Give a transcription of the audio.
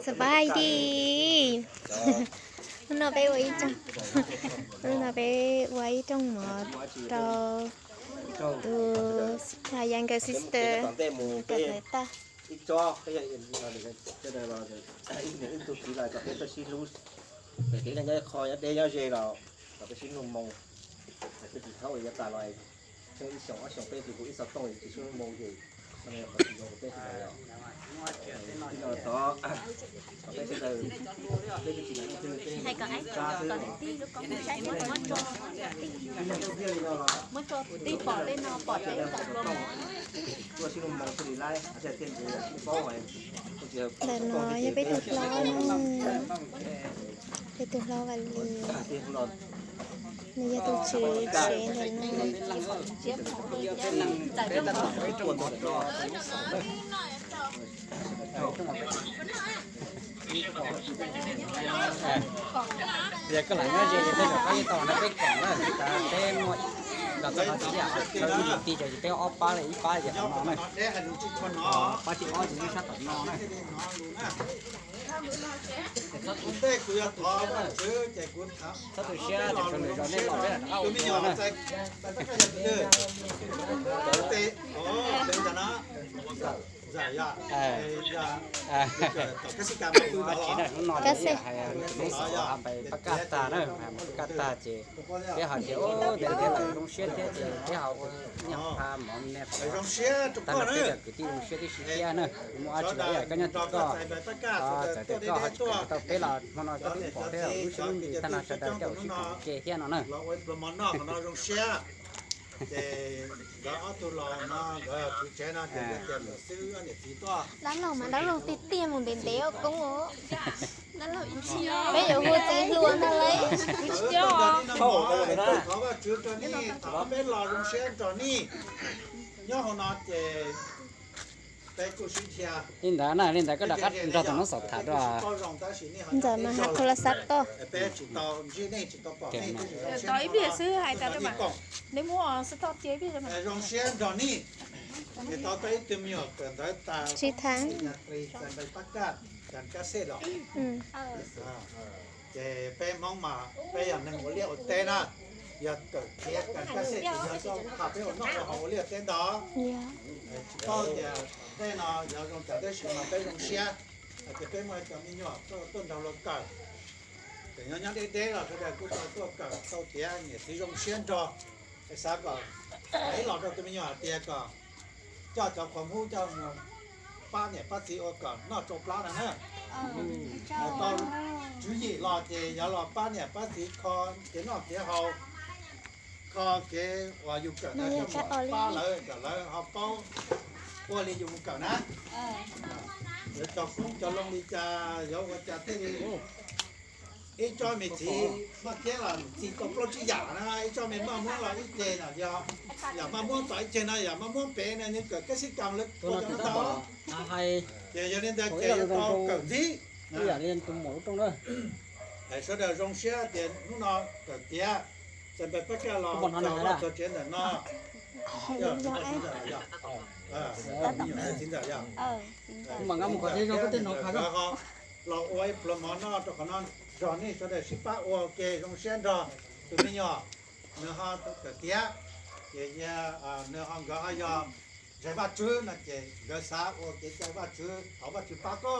สบายดี Hnub no peb ua ib rooj, hnub no peb ua ib rooj mov rau tus younger sister kom lawv tag. Ib tsob, ib tug txiv los kom peb tuaj sib hlub, kev nyob qho nyob deb nyob ze los kom peb sib hlub moo. Peb tsis thaub yuav tas los, ib xyoos ob xyoos peb tsis hu ib xov tooj tsis sib hlub moo ces qhov tsis zoo peb sawv daws. Tod kom peb sawv daws, peb tsis hais kom ib tsob xwb, muab tso tij pom tej no pom tej kom tuaj sib hlub moo xwb li lawm, thiaj li paub. Ntawm no yog peb tus hlob na, peb tus hlob Vaj Lis, nws yog tus tswv tsev ntawm no. Yog koj lam nyob ze ces peb rov qab ib tog no peb kom na, peb muaj los txog no tsis yam, lawv ib yam ti ces peb ob pab li, ib pab ces qhov no na, pab thib ob ces nyob sab tom no na. Txhob tu siab, ces tsuas lwm zaus nej los peb rov qab ua dua na. Hnub no ces hais tus Hmoob Xauv ho npais pab kaj tag na, pab kaj tag ces peb ho tias ntev ntev lawm zoo siab thiab ces peb ho ua ib nyuag pha mov me qhov tag no peb cov kwv tij zoo siab tib si thiab na. Muaj dab tsi los ib yam koj nyob tim koj, txawm tias koj ho tsis kam tau peb los hmo no koj twb pom thiab lub siab lub ntsws tag no sawv daws coj ua sib koom ua ke thiab no na. Dab laug mas dab laug tiag tiag mus ntev ntev os koob os. Peb yuav hu txiv hluas ntag lauj. Peb los zoo siab nrog nej nyob hauv no ces peb kuj sib dhia. Li ntawd na, li ntawd koj rov qab nrog tus Hmoob Xauv tham dua. Ntawm mas hav kho la xav toj. Peb tsis tau ntsib nej tsis tau pom nej, peb zoo siab nrog nej. Zoo siab nrog nej. Es tau tau ib tug me nyuam kawm ntawv tas, tsis thav, npais pab kaj, kas kab xej los. Ces peb Hmoob mas peb yog neeg ua liaj ua teb na, yog kawm tiav kas kab xej ces yog txoj qhov peb ua noj ua haus ua liaj ua teb ntag. Tsis paub tias tom ntej no yuav zoo cas tab sis mas peb zoo siab hais tias peb muaj cov me nyuam tuaj nrog luag kawm. Ces nyob nyob deb deb los sawv daws kuj tau tuaj kawm tau tiav, niam txiv zoo siab nrog. Es xav kom ib los rau tus me nyuam hais tias kom coj cov qhuas hmub coj mus pab niam pab txiv ua kom noj tsau plab no na. Tau tswv yim los ces yog los pab niam pab txiv kho kev noj kev haus, kho kev uas yus kawm ntawd coj mus pab lawv kom lawv ho paub ua li yus mus kawm na. Yuav cog qoob cog loo li cas yuav ua cas thiaj li ib tsob me txiv maj kiab los txi tau plaub tsib yam na, ib tsob me maj muab los ib ceg no yog, yam maj muab tom ib ceg no yam maj muab pem no nws kawm kab xib kas lawv ua cov no tau. Ces yog li ntawd ces yuav tau kawm ntxiv. Sawv daws zoo siab tias hnub no kawm tiav, txawm npais pab kaj los txog vaj txog tsev ntawm no. Txiv ntxawm yog, los ua ib pluag mov noj rau qhov no, nrog nej sawv daws sib pab ua ke zoo siab nrog tus me nyuam. Nws ho kawm tiav, ces nws ho nkawd ho yog ntseeg Vajtswv no ces nkawd xav ua kev cai Vajtswv thov Vajtswv pab koj.